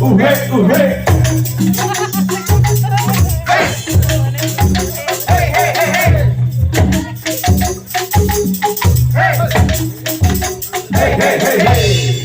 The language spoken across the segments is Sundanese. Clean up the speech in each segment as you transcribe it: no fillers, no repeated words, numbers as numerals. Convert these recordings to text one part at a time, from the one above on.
Uhe, uhe. Hey, hey, hey, hey.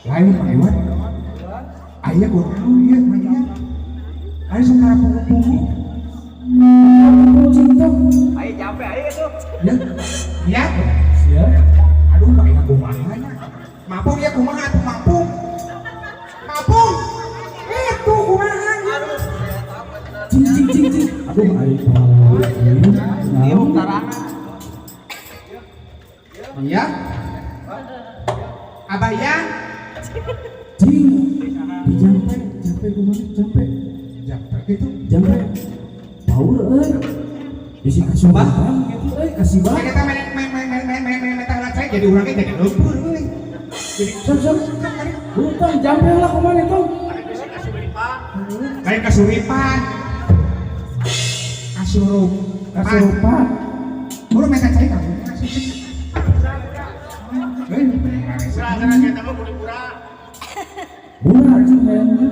Lain Pak Iwan. Aya kunaon ieu mah. Aya sok kana pugu-pugu. Ayo jampe ayo tuh. Ya. Ya. Siap. Aduh, Pak Iwan kumaha nya. Mapung ya kumaha atuh mapung. Mapung. Itu kumaha nya. Cing cing cing cing. Aduh, aing. Ieu tarana. Ya. Abah ya. Cing. Di jampe, jampe kumaha jampe. Jampe gitu. Jampe. Power euy. Bisi kasurupan gitu euy, kasih Nah, kita main main main main main main main main tangan saya jadi orangnya jadi lembur euy. Jadi Sok sok. Utang jampe lah kumaha itu. lain kasuripan. Kasurup. Kasurupan. Buru minta cai kamu. Heuh, Murah cing kayaknya.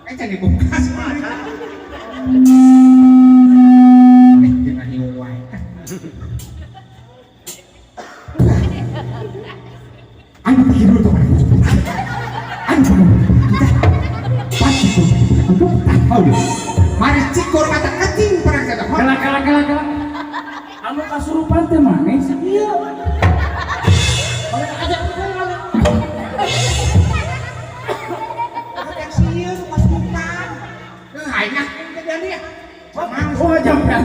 Eh jadi buka. Eh, jangan hiung wae. Anu pikir dulu tuh mana. Anu pasti tuh. Tahu deh. Mari cikur mata kecing perang kata. Kala kala kala kala. Anu kasurupan teh maneh sih ieu. Ada sieun masukan. Eh, aing ah kejadian ya. Oh, jampean.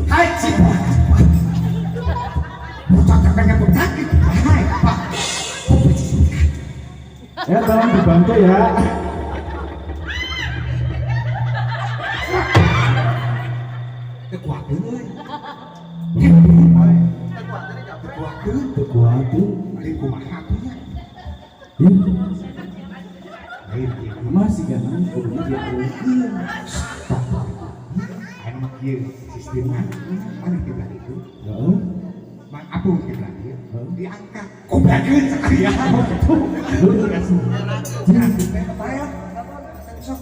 Haji. Bocah pengen bocah gitu. Hai, Pak. Ya tolong dibantu ya. Kekuatan euy. Kekuatan. Kekuatan. Lain kumaha atuh nya. Ih, Lain kieu. masih kan kudunya dia alungkeun. Stop. Anu mah kieu sistemna. Mana kiblat itu? Heeh. Mang apung kiblat ieu. Diangkat. Kublakeun sakalian. Nah, teh kebayang. Sok.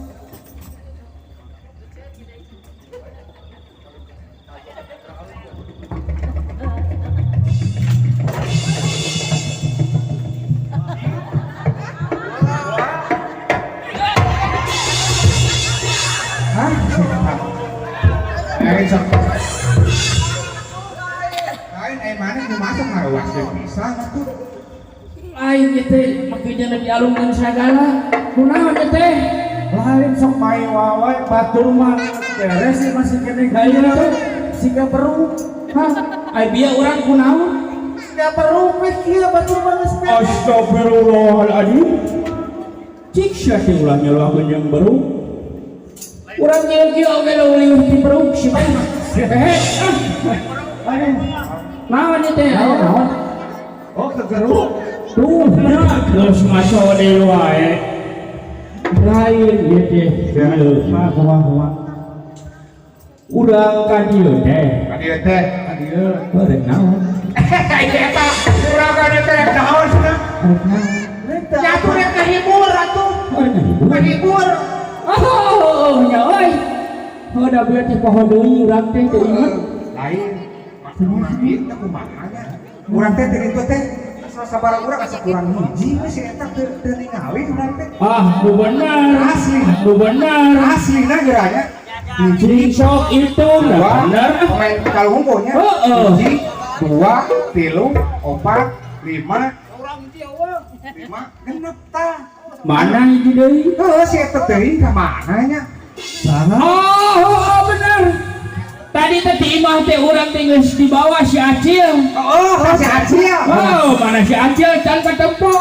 Hah? Eh, sok. Lain eh mana nu masuk ngaruas deui pisan atuh. Aing ieu teh make jeung dialungkeun sagala. Kunaon ieu teh? Lain sok main wae batur mah beres sih masih kene gaya teh. Siga beruk. Hah? Ai bieu urang kunaon? Siga beruk we kieu batur mah geus beres. Astagfirullahaladzim. Cik sia teh ulah nyalahkeun jeung beruk. Urang kieu-kieu oge leuwih ti beruk si mah. Hehe. Ah. Aduh. Naon ieu teh? Naon naon? Oh, kegeruk. Tuh, nya geus ngaso deui wae. Lain ieu teh. Ieu Mah kumaha kumaha. Urang ka dieu teh. Ka dieu teh. Ka dieu. Heuh, rek naon? Ieu eta urang ka dieu teh rek naon cenah? Rek naon? Ya atuh rek ngahibur atuh. Oh, rek ngahibur. Ngahibur. Oh, nya euy. Heuh, da bieu teh poho deui urang teh teu inget. Lain. Maksudna ieu teh kumaha nya? Urang teh teu itu teh asal sabaraha urang asa kurang hiji we si eta teu teu ningali urang teh. Ah, nu bener. Asli. Nu bener. Aslina geura nya. Hiji sok itu Dua, bener. Main kalau hukumnya. Heeh. Hiji, dua, tilu, opat, lima, lima, genep tah. Mana hiji deui? Heuh, si eta teuing ka mana nya? Saha? Oh, bener. Tadi teh di imah teh urang teh geus dibawa si Acil. Oh, ka si Acil. Oh, mana si Acil can katempo.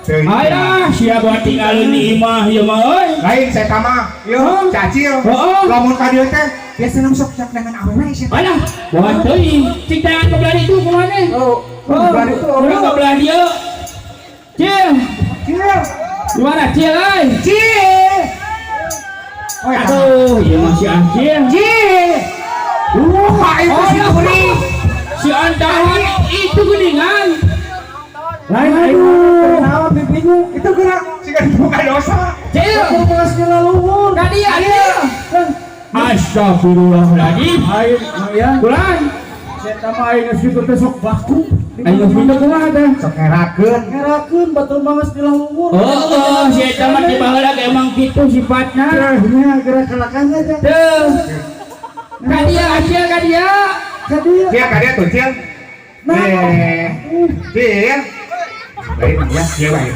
Teuing. Alah, sia bawa tinggalin di imah ieu mah euy. Lain saya mah, ieu si Acil. Heeh. Lamun ka dieu teh biasa sok sok dengan awewe sih. Alah, bawa teuing. Cik tangan ke belah ditu kumaha? Oh, Oh, belah ditu. urang ke belah dieu. Cil, Cil. gimana Cil euy? Cil. Oh, ya. Aduh, ieu mah si Acil. Cil. Wah, itu Oh, si ya. Kuring. Si Andahan itu geningan. Lain aduh. Naon pipinya? Itu gerak siga dibuka dosa. Cil, Batur mah geus luhur. ka dieu Acil. Astagfirullahaladzim. Aing Mang Yan. Bulan. Saya mah aing geus kitu teh sok baku. Ayo pintu kumaha teh? Sok ngerakeun. Ngerakeun batur mah geus luhur. Oh, si eta mah di baheula ge emang kitu sifatna. Nya gerak kalakannya teh. Tuh. Ka dieu Acil ka dieu. Ka dieu. Cil ka dieu tuh, Cil. Nah. Eh, Cil. Lain ya, Cil lain.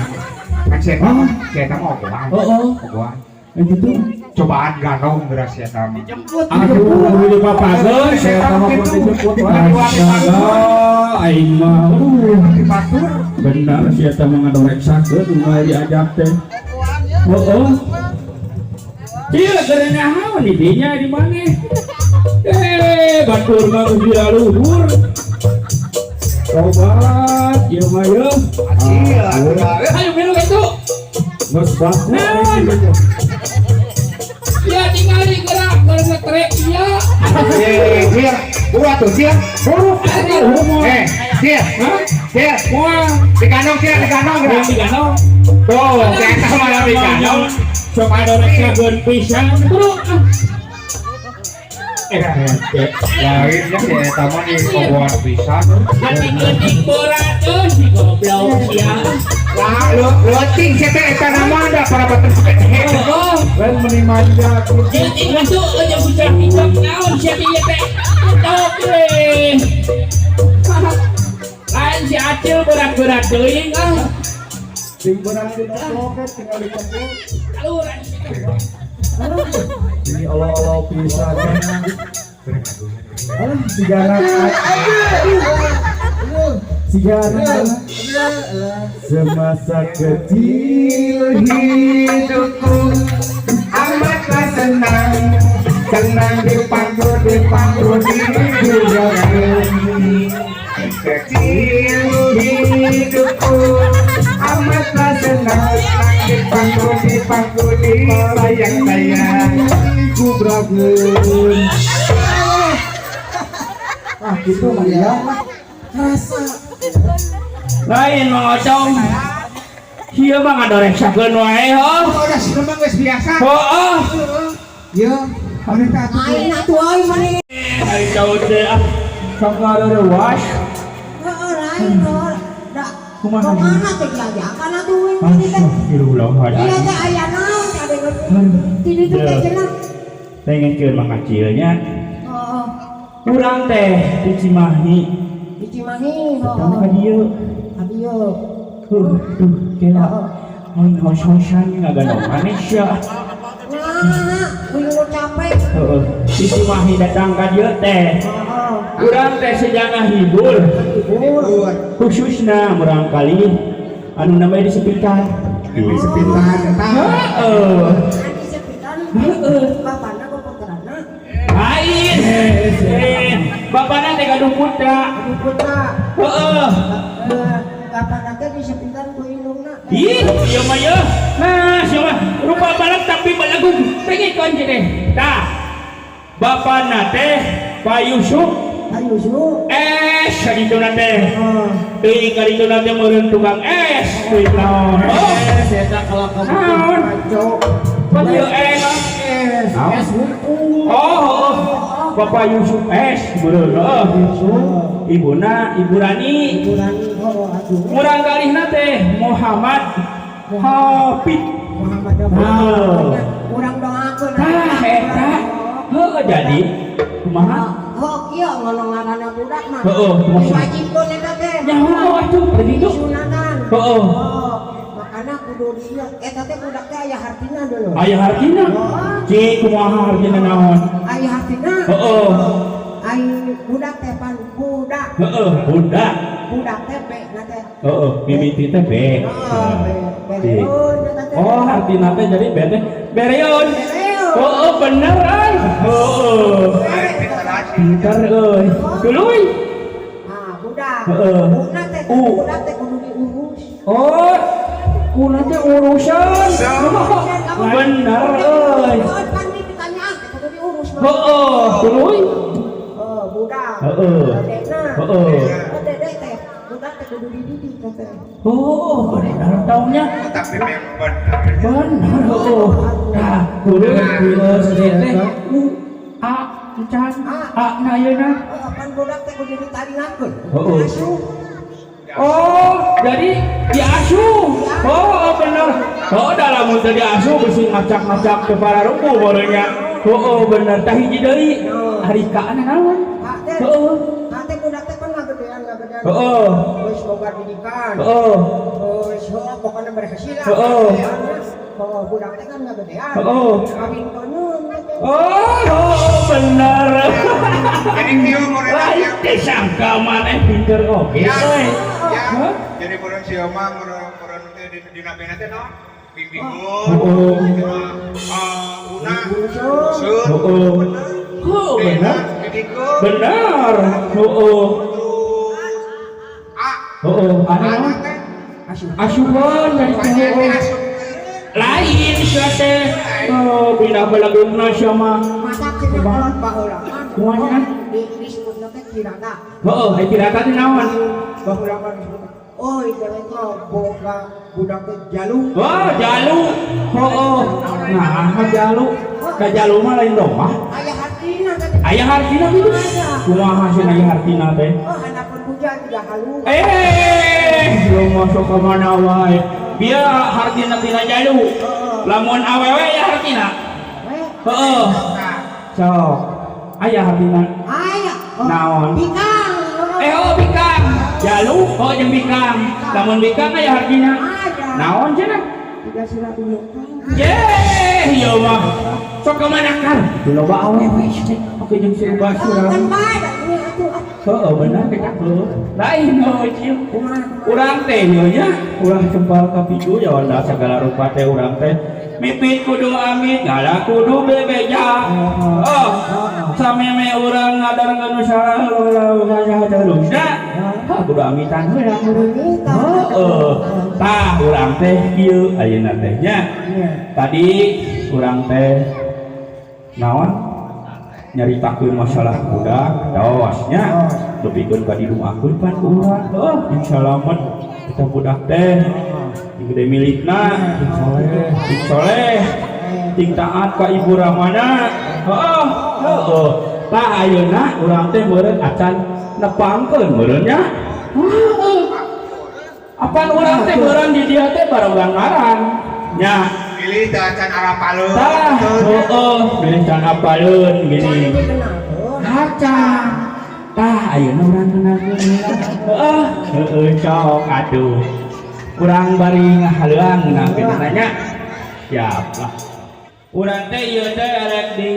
Kan si eta mah, si eta mah ogohan. Oh, oh. Ogohan. Gitu. Cobaan ganong geura si eta mah. Jemput. Aduh, di papageun. Si eta mah pun kitu. dijemput wae. Astaga, aing mah. Di batur. Benar si eta mah ngadoreksakeun nu diajak teh. Oh, oh. Cil, keur naon di dinya di mana? Eh, batur mah geus dilaluhur. Tobat, ieu mah yeuh. Acil, atuh. Ayo minum itu. Geus baku. Naon? Ya tinggal gerak keur ngetrek ieu. Eh, Cil. Ulah tuh, Cil. Buruk atuh. Eh, Cil. Hah? Cil. Moal. Diganong, Cil, diganong geura. Yang diganong. Tuh, si eta mah diganong. Sok adoreksakeun pisan. Buruk. Eh, lainnya si eta mah di ogohan pisan. Geuning-geuning berat euy si goblok sia. Lah, leuting si teh eta nama da para beten Oh, Lain meni manja kitu. jeung atuh jeung bocah hijau naon sia teh ieu teh. Tok we. Lain si Acil berat-berat teuing ah. Sing beunang dina loket tinggal dicepul. Kaluran si teh. Ini Allah-Allah pisan. Alah, sigana. Sigana. Semasa kecil hidupku amatlah senang, senang dipanggul dipanggul di kecil hidupku amatlah senang, senang dipanggul dipanggul di sayang sayang ku brageun. Ah gitu mah ya lah rasa. Lain Mang Ocong. Ieu mah ngadoreksakeun wae ho. Oh, udah sih memang geus biasa. Heeh. Ya, mana teh atuh? Lain atuh euy maneh. Ari jauh teh ah. Sok ngareureuwas. Heeh, lain heuh. Da. Kumaha? Kumaha teh diajakan atuh euy maneh teh. Astagfirullahaladzim. Iya teh aya naon teh adegan. Ti ditu teh cenah. Pengen Mang Acilnya. Heeh. Urang teh di Cimahi. Di Cimahi, Datang heeh. ka dieu. Ka dieu. Tuh, tuh, kela. Aing hos-hosan ngagandong maneh sia. Nah, uing capek. Heeh. Di Cimahi datang ka dieu teh. Heeh. Urang teh seja ngahibur. Hibur. Khususna murang kali anu namanya di sepitan. Di sepitan eta. Heeh. Di sepitan. Bapana putrana. Lain. Eh, bapana teh gaduh putra. Aduh putra. Heeh. Eh, bapana teh di sepitan ku indungna. Ih, ieu mah yeuh. Nah, sia mah rupa balak tapi balagung. Pengikeun teh. Tah. Bapana teh Pak Yusuf. Ayo Yusuf. Es kadituna teh. Oh. Teuing kadituna teh meureun tukang es teuing naon. Oh, Es eta kalau kamu Naon? kacau. Pan ieu es. Es, Naon? es hukum. Oh, oh, Bapak Yusuf S meureun. Heeh. Ibuna Ibu Rani. Ibu Rani, oh aduh. Murang kalihna teh Muhammad Hafid. Muhammad Oh. Urang doakeun. Tah eta. Heuh jadi kumaha? Oh, kieu ngono ngaranna budak mah. Heeh, kumaha? Diwajibkeun eta teh. Nyaho atuh tadi itu. Disunatan. Heeh. Oh, makana kudu di ieu eta teh budak teh aya hartina dulu. Aya hartina. Ci kumaha hartina naon? Aya hartina. Heeh. Ai budak teh pan budak. Heeh, budak. Budak teh be na teh. Heeh, mimiti teh be. Heeh, be. Ci. Bereun eta teh. Oh, hartina teh jadi be teh bereun. Bereun. Heeh, bener euy. Heeh. Pinter euy. Tuluy. Ah, budak. Heeh. Budak teh U. budak teh kudu diurus. Oh, kuna teh urusan. Bener euy. Kan ditanya teh kudu diurus. Heeh, tuluy. Oh, budak. Heeh. Dedena. Heeh. Oh, dede teh budak teh kudu dididik teh. Oh, bener taunya. Tapi memang bener. Bener, heeh. Tah, tuluy ieu teh U A encan A na ayeuna. Oh, kan budak teh kudu ditaringakeun. Heeh. Asuh. Oh, jadi diasuh. Oh, bener. Oh, dalam teu diasuh bisi ngacak-ngacak ke para ruku barunya. Oh, bener. Tah hiji deui. Ari kaana naon? Kak teh. Heeh. Kak teh budak teh kan ngagedean ngagedean. Heeh. Geus boga didikan. Heeh. Geus heuh pokona berhasil lah. Heeh. Oh, budak teh kan ngagedean. Heeh. Kawin konon teh. Oh, oh, bener. Jadi kieu meureun Lain teh sangka maneh pinter oge. Ya, euy. ya. Hah? Jadi meureun si mah meureun meureun teh di dina bena teh naon? Bingbingun. Heeh. Una. Usut. Heeh. Bener. Oh, bener. Didikeun. Bener. Heeh. Terus A. Heeh, anu A naon? teh. Asuhan dari Panjang teh teh. asup. Lain sia teh. Oh, pindah balagungna sia mah. Masa cenah kolot baheula mah. Kumaha cenah? Di disebutna teh kirata. Heeh, ai pirata teh naon? Baheula mah disebut. Oh, dewek mah boga budak teh jalu. Oh, jalu. Heeh. Nah, jalu. Ka jalu mah lain domah. Aya hartina teh. Aya hartina kitu. Kumaha cenah aya hartina teh? Oh, handapeun hujan tidak halu. Eh, lu masuk ke mana wae? Biar hartina tina jalu. Lamun awewe ya hartina. Eh, Heeh. Sok. Aya hartina. aya. Oh, Naon? Bikang. Eh, oh bikang. Jalu, oh jeung bikang. Lamun bikang aya hartina. Aya. Naon cenah? Tiga sirah ulokang. Ye, ieu mah. Sok ka mana kan? Loba awewe teh. Oke jeung si Ubah Oh, surang. kan bae da ini atuh. Ah, Heeh, bener kita heuh. Lain heuh cieu. Kumaha? Urang teh ieu nya, urang cempal ka pitu ya wanda segala rupa teh urang teh. Mipit kudu amit, ngala kudu bebeja. Oh, sameme urang ngadarkeun nu salah terusna. Hah, kudu amitan heula. Heeh. Tah urang teh kieu ayeuna teh nya. Iya. Tadi urang teh naon nyaritakeun masalah budak tos nya nepikeun ka diduakeun pan ku urang heuh jeung salamet eta budak teh jeung gede milikna jeung soleh jeung soleh ting taat ka ibu ramana heuh heuh tah ayeuna urang teh meureun acan nepangkeun meureun nya heuh apan urang teh meureun di dieu teh bareng ngaran nya. Pilih teh acan arapaleun. Tah, heeh, bilih can apaleun gini. Kaca. Tah, ayeuna urang kenalkeun. Heeh, heeh sok atuh. Urang bari ngahaleuang nah kitu nanya. Siap lah. Urang teh ieu teh erek di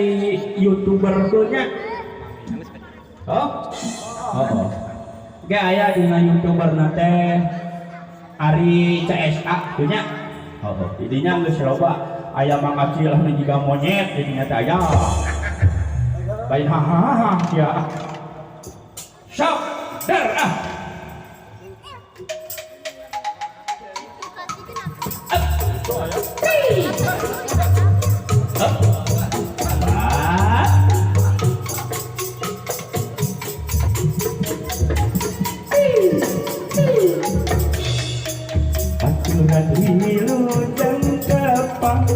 YouTuber tuh nya. Oh. Oh. Oke aya dina YouTuber na teh Ari CSA teu nya. Oh, didinya geus loba aya Mang Acil anu jiga monyet didinya teh aya. Lain hahaha sia. Sok der ah. Ah. Aturan wilujeng tepang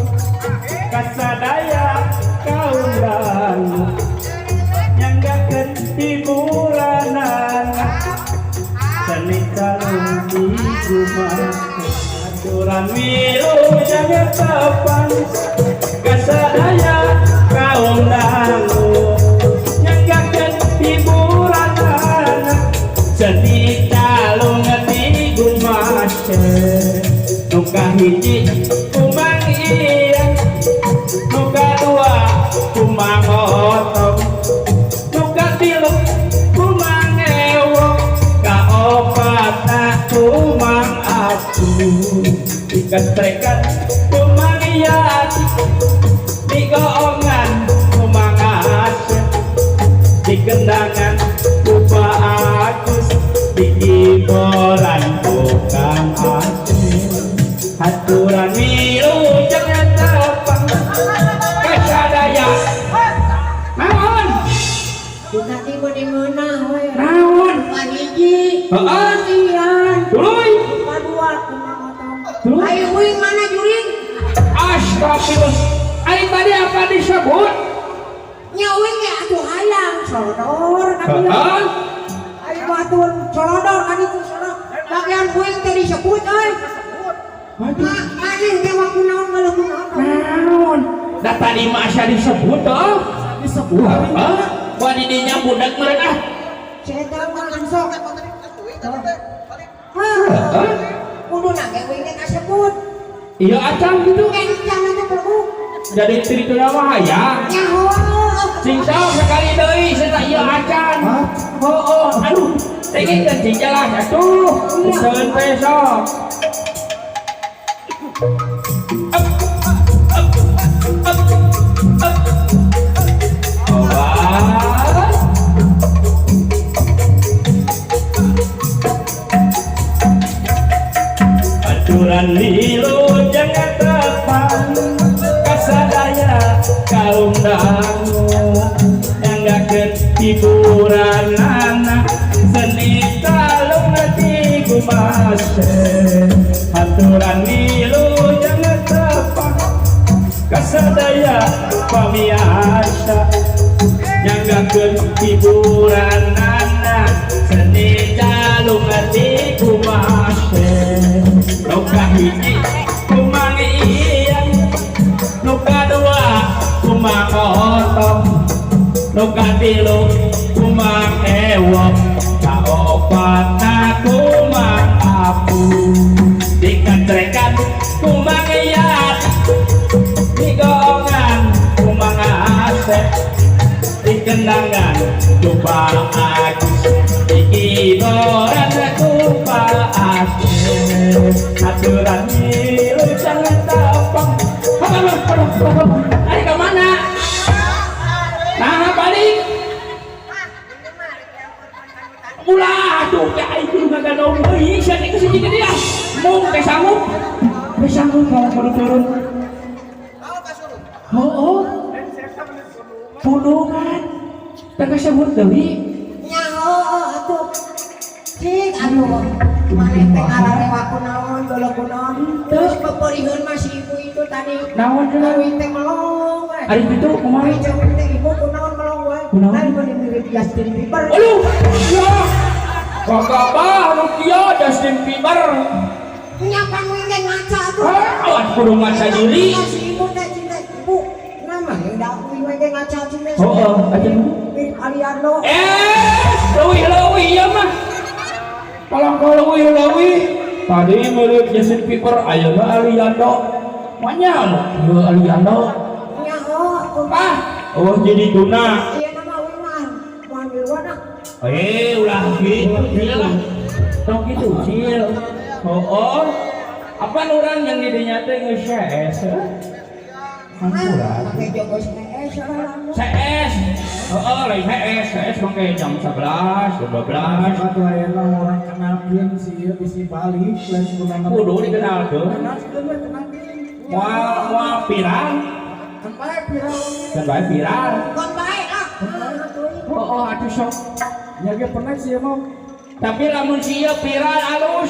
kasadaya kaum dangu nyanggakeun hiburanana seni calung di rumah. Aturan wilujeng tepang kasadaya kaum dangu nyanggakeun hiburanana seni calung di gumasya. Nu kahiji kumang iya, nu kadua kumang otong, nu katilu kumang ewo, kaopatna kumang aku, diketrekan kumang yati, digoongan kumang asep, dikendangan ku Pak Agus, dikiboran tukang asep. Aturan wilujeng tepang kasadaya. Naon? Tadi meuni ngeunah we. Naon? Kahiji. Heeh. Ian. Tuluy. Kadua kumang otong. Tuluy. Ayo uing mana juring? Astagfirullah. Ari tadi apa disebut? Nya uing ge atuh hayang solodor ka dieu. Heeh. Ayo atuh solodor ka ditu solodor. Bagian uing teh disebut euy. Aduh. Maneh teh waktu naon ngaleuh naon? Naon? Da tadi mah asa disebut toh. Disebut. Heeh. Wah di dinya budak meureun ah. Saya makan sok. Hah. Heeh. Kudu na ge uing teh kasebut. Iya acan gitu. Encan teh perlu. Jadi cerita mah hayang. Nyaho. Sing sok sekali deui cenah ieu acan. Oh, oh, aduh. Tinggi cing jelas atuh. Seun teh sok. Up, up, up, up. Awas. Aturan wilujeng tepang kasadaya kaum dangu nyanggakeun hiburanana seni calung di gumase. Aturan wilujeng tepang kasadaya pamiarsa nyanggakeun hiburanana seni calung di gumase. Nu kahiji kumang ian, nu kadua kumang otong, nu katilu kumang ewok, kaopatna kumang apu, diketrekan kumang iyat, digongan kumang asep, dikendangan ku Pak Agus, dikiboran ku Pak Asep. Aturan wilujeng tepang. Ayo ke mana? Nah balik. Ulah atuh teh aing kudu ngagadong deui sia teh geus hiji gede ah. Mung teh sanggup. Teh sanggup kalau kudu turun. Heuh. Pundungan. Teh kasebut deui. Nyaho atuh. Cik atuh. Maneh teh ngararewa kunaon, geuleuh kunaon. Terus peperiheun mah si ibu itu tadi. Naon cenah? Uing teh melong we. Ari kitu kumaha? Ari cewek teh ibu kunaon melong we. Kunaon? Lain meuni mirip Justin Bieber. Aduh. Ya. Kakabah nu kieu Justin Bieber. Nya pan uing ge ngaca atuh. Ah, kudu ngaca deui. Si ibu teh cinta ibu. Nama da uing we ge ngaca cinta. Heeh, aja. Mirip Aliando. Eh, leuwih-leuwih ieu mah. Kalau leuwih-leuwih tadi mirip Justin Bieber ayeuna Aliando. Manya nu kieu Aliando. Nyaho atuh. Ah, oh jadi tuna. Iya nama uing mah. Moal miluan ah. Eh, ulah gitu, Cil lah. Tong gitu, Cil. Oh, apa orang yang didinya teh geus CS? Hampura. Pakai jogo CS lah. CS. Heeh, lain CS, CS make jam 11, 12. Atuh ayeuna urang kenalkeun si ieu bisi balik lain kunaon. Kudu dikenalkeun. Kenalkeun we kenalkeun. Moal moal viral, Kan bae viral. kan bae viral. Kon bae ah. Oh, atuh sok. Nya ge pernah sih mah. Tapi lamun si ieu viral alus,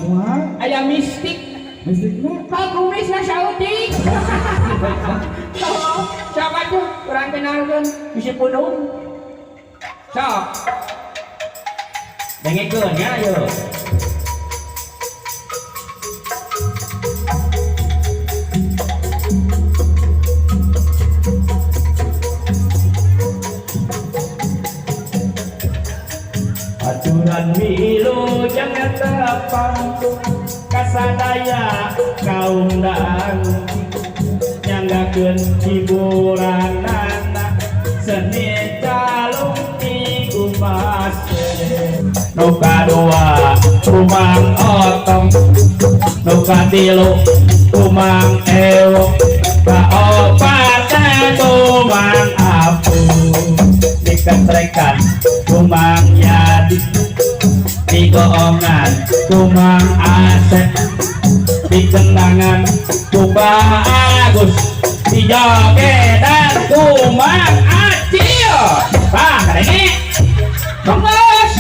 Kumaha? aya mistik. Mistikna Kagumisna sautik. Siapa tuh? Kurang kenalkeun bisi punung. Sok. Dengekeun ya ayo. Aturan milu jangan tepang kasadaya kaum dang nyanggakeun hiburanana seni calung ti pase nu kadua kumang otong nu katilu kumang ewo kaopat kumang apu diketrekan kumang yadi digoongan kumang asep dikenangan kumang agus dijogedan kumang acil. Tah kadenge Bangos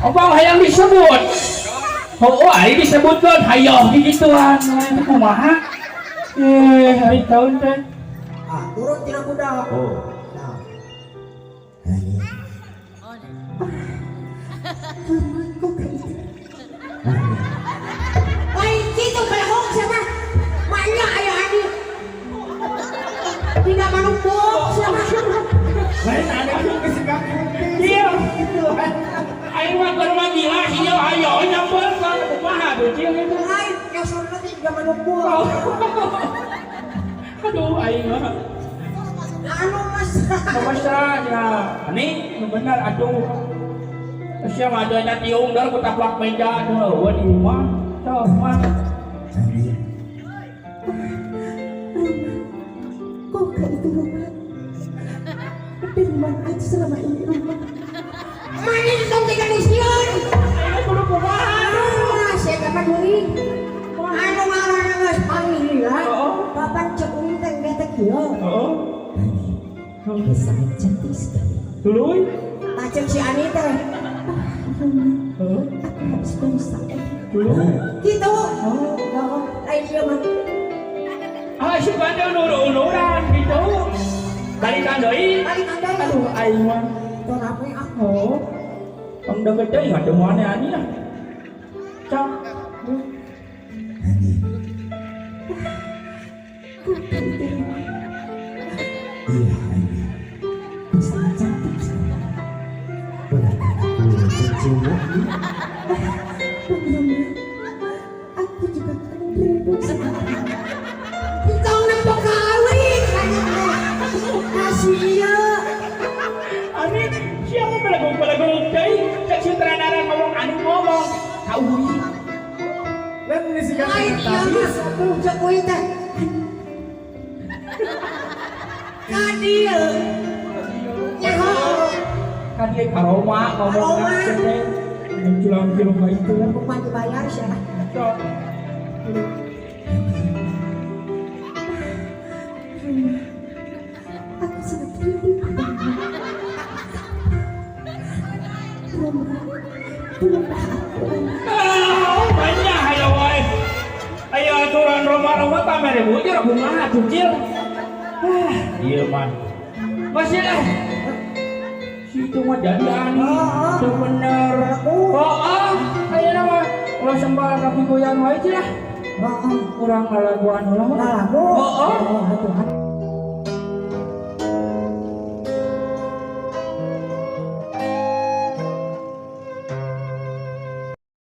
obong hayang disebut. Oh, ari disebutkeun hayoh gituan kumaha hari tahun teh. Ah, turun tina kuda. Oh. Nah. Lain kitu belahong sama. Maknya aya adi. Tidak manumpuk sama. Lain ada geus ganggu. Iya. Aing mah keur mah gila ieu ayo nyamperkeun kumaha tuh cil itu. Lain nyosorna teh tidak manumpuk. Aduh aing mah. Anu mas. Mesra ya. Ini nu bener aduh. Siapa adanya tiung dar ku taplak meja aduh eueuh di imah. Sok mah. Kok kayak itu rumah? Di rumah aja selama ini rumah. Mana dong tiga nisieun? Aing kudu kumaha? Ah, saya kapan deui? Anu ngaranna geus panggil Oh. Papan cek uing teh geus teh kieu. Heeh. Sangat cantik sekali. Tuluy. Macam si Ani teh. Heeh. Aku harus berusaha. Tuluy. Gitu. Oh, lain ieu mah. Ah, si bandel nur-unuran gitu. Balikan deui. Balik deui. Aduh aing mah. Teu rame ah. Oh. Pang deket deui ngademuan ani lah. Cak. Iya, Ani. Kau sangat cantik sekali. Benarkah aku menciummu, Ani? Aku juga rindu sama Entong nempo kawin. Kasih Ani siapa belegong-belegong deui? Cek sutradara ngomong ani ngomong. Ka uing. Lain geus Lain ieu mah cek uing teh. Ka dieu. Nyaho. Ka dieu ka Roma ngomong Roma. teh. Culang-culung ka itu. Bukan dibayar sih. Cok. Aku sangat rindu padamu. Roma, tolonglah aku. Ah, banyak ayo wae. Ayo aturan Roma-Roma tak mere bujur kumaha tuh Cil. Ah, ieu mah. Masih lah. Si itu mah jadi ani. Teu bener. Oh, ah, ayeuna mah ulah sembah ka pikoyan wae Cil lah. Oh, Urang lalaguan ulah. lalagu. Oh, oh. Oh, atuh.